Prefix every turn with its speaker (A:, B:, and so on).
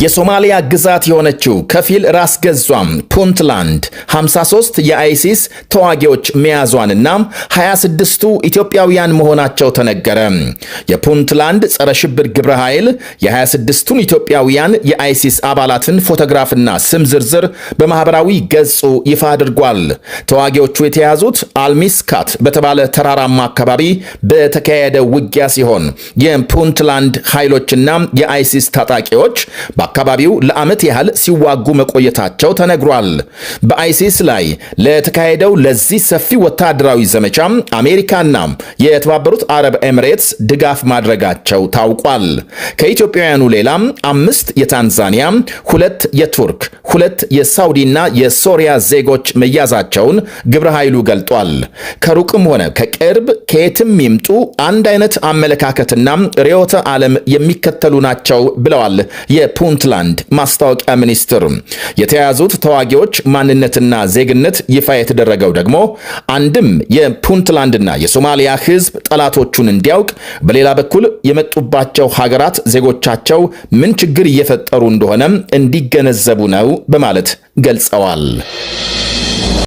A: የሶማሊያ ግዛት የሆነችው ከፊል ራስ ገዟም ፑንትላንድ 53 የአይሲስ ተዋጊዎች መያዟንና 26ቱ ኢትዮጵያውያን መሆናቸው ተነገረ። የፑንትላንድ ጸረ ሽብር ግብረ ኃይል የ26ቱን ኢትዮጵያውያን የአይሲስ አባላትን ፎቶግራፍና ስም ዝርዝር በማኅበራዊ ገጹ ይፋ አድርጓል። ተዋጊዎቹ የተያዙት አልሚስካት በተባለ ተራራማ አካባቢ በተካሄደ ውጊያ ሲሆን የፑንትላንድ ኃይሎችና የአይሲስ ታጣቂዎች በአካባቢው ለዓመት ያህል ሲዋጉ መቆየታቸው ተነግሯል። በአይሲስ ላይ ለተካሄደው ለዚህ ሰፊ ወታደራዊ ዘመቻ አሜሪካና የተባበሩት አረብ ኤሚሬትስ ድጋፍ ማድረጋቸው ታውቋል። ከኢትዮጵያውያኑ ሌላም 5 የታንዛኒያ፣ 2 የቱርክ፣ 2 የሳውዲና የሶሪያ ዜጎች መያዛቸውን ግብረ ኃይሉ ገልጧል። ከሩቅም ሆነ ከቅርብ ከየትም ይምጡ አንድ አይነት አመለካከትና ርዕዮተ ዓለም የሚከተሉ ናቸው ብለዋል የፑንትላንድ ማስታወቂያ ሚኒስትር። የተያዙት ተዋጊዎች ማንነትና ዜግነት ይፋ የተደረገው ደግሞ አንድም የፑንትላንድና የሶማሊያ ሕዝብ ጠላቶቹን እንዲያውቅ፣ በሌላ በኩል የመጡባቸው ሀገራት ዜጎቻቸው ምን ችግር እየፈጠሩ እንደሆነ እንዲገነዘቡ ነው በማለት ገልጸዋል።